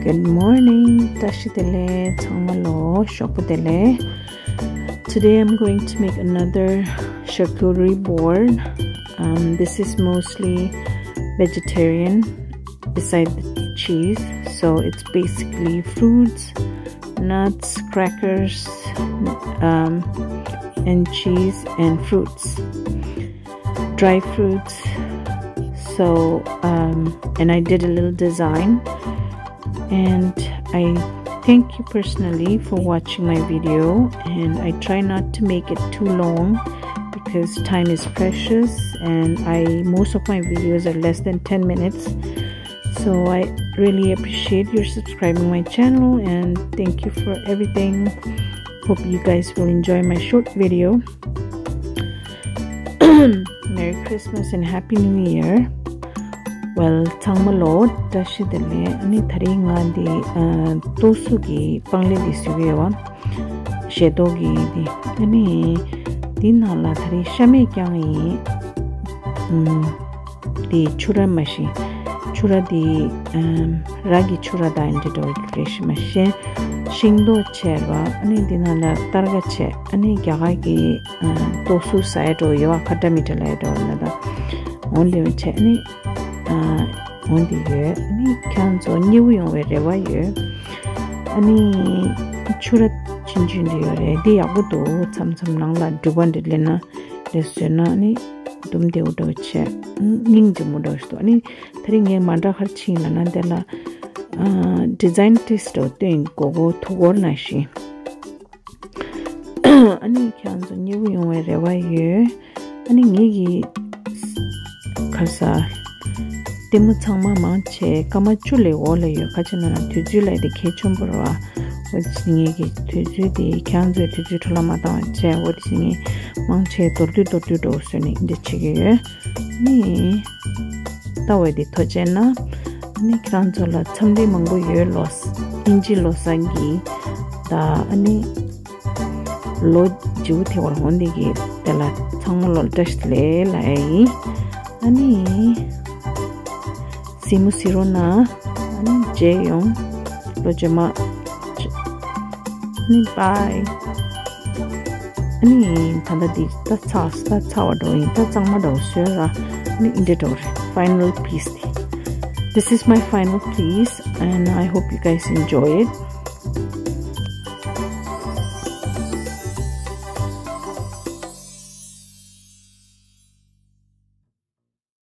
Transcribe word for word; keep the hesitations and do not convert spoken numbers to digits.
Good morning. བཀྲ་ཤིས་བདེ་ལེགས། ཚང་མ་ལ་ཞོགས་པ་བདེ་ལེགས། Today I'm going to make another charcuterie board. Um, this is mostly vegetarian, beside the cheese. So it's basically fruits, nuts, crackers, um, and cheese and fruits, dry fruits. So, um, and I did a little design. And I thank you personally for watching my video. And I try not to make it too long because time is precious. And I, most of my videos are less than ten minutes. So I really appreciate your subscribing my channel, and thank you for everything. Hope you guys will enjoy my short video. Merry Christmas and Happy New Year. Well, ཚང་མ་ལ་བཀྲ་ཤིས་བདེ་ལེགས། ཨ་ནི་དེ་རིང་ང་འདི་ཨ་ཏོག་སུ་གི་པང་ལེབ་འདི་བཟོ་གི་ཡོད་པ། ཞལ་ཏོག་གི་འདི། ཨ་ནི་འདི་ནང་ལ་དེ་རིང་ཤ་མེད་བརྐྱངས་ཡིན། ཨུམ། དེ་ཆུ་ར་མ་ཤེས། ཆུ་ར་དེ་ཨམ། ར་གི་ཆུ་ར་དང་འདྲ་འདྲ་བོ་རེད་ཤི་མ་ཤེས། ཤིང་ཏོག་བྱས་ར། ཨ་ནི་འདི་ནང་ལ་སྟར་ག་བྱས། ཨ་ནི་རྒྱ་གར་གི་ཨ་ཏོག་སུ་ཟ་ཡ་འདྲ་བོ་ཡོད་པ། ཁ་ཏ་མི་ཏ་ལ་ཡ་འདྲ་བོ་ལ་ད། འོ་འདི་བྱས། ཨ་ནི་ཨ་འོ་འདི་ཡོད། ཨ་ནི་ཁྱེད་རང་ཚོ་མཉེས་པོ་ཡོང་བའི་རེ་བ་ཡོད། ཨ་ནི་ཆུ་ར་ཆུང་ཆུང་འདི་ཡོད་རེད། འདི་ཡག་པོ་འདུག་མཚམས་མཚམས་ནང་ལ་སྒྲུབ་པ་འདི་ལེན་ན། དེ་བཟོས་ན་ནི་དུམ་བདེ་པོ་འདྲ་བོ་བྱས། སྙིང་རྗེ་མོ་འདྲ་བོ་ཞིག་འདུག་ཨ་ནི་དེ་རིང་ངས་མ་འདྲ་ཁར་ཕྱིན་ལ་ན་དེ་ལ་ཨ་ཌི་ཛའིན་ཏིས་འདྲ་བོ་སྟོན་གོ་གོ་ཐུག་གོ་ན་ཤི། ཨ་ནི་ཁྱེད་རང་ཚོ་མཉེས་པོ་ཡོང་བའི་རེ་བ་ཡོད། ཨ་ནི་ངེད་ཀྱི་ཁ་ས་ལྟད་མོ་ཚང་མ་མང་ཆེ་སྐར་མ་བཅུ་ལས་འོག་ལ་ཡོད། ཁ་ཆེ་ན་ན་དུས་ཚོད་ལ་དེ་གལ་ཆེན་པོ་རེད་བ། འོ་དེ་ངེད་ཀྱི་དུས་ཚོད་དེ་ཁྱེད་རང་ཚོའི་དུས་ཚོད་འཕྲོ་བརླག་མ་བཏང་བ་བྱས། འོ་དེ་ངས་མང་ཆེ་མདོར་བསྡུས་མདོར་བསྡུས་འདྲ་བོ་བཟོས་ནས་འདི་བྱེད་ཀྱི་ཡོད། ནི་ལྟ་བའི་དེ་ཐོ་བཅད་ན་ནི་ཁྱེད་རང་ཚོ་ལ་འཚམས་འདྲི་མང་པོ་ཡོད། ལོ་ཨིན་ཇི་ལོ་གསར་གྱི་ད་ཨ་ནི། ལོ་བཅུ་དེ་བར་འོང་དེ་གི་དེ་ལ་ཚང་མ་ལོ་བཀྲ་ཤིས་བདེ་ལེགས་ལ་ཨེ་ཡིན། ཨ་ནི་སི་མུ་སི་རོ་ན། ཨ་ནི་མཇལ་ཡོང་། ལོ་རྗེས་མ། ཨ་ནི་བྷའི། ཨ་ནི་ད་ལྟ་འདི་ད་ཚ་ད་ཚ་བ་འགྲོ་ཡིན། ད་གཙང་མ་འགྲོ་བཟོས་ར། ཨ་ནི་འདི་འགྲོ་རེད། Final piece དེ། This is my final piece and I hope you guys enjoy it.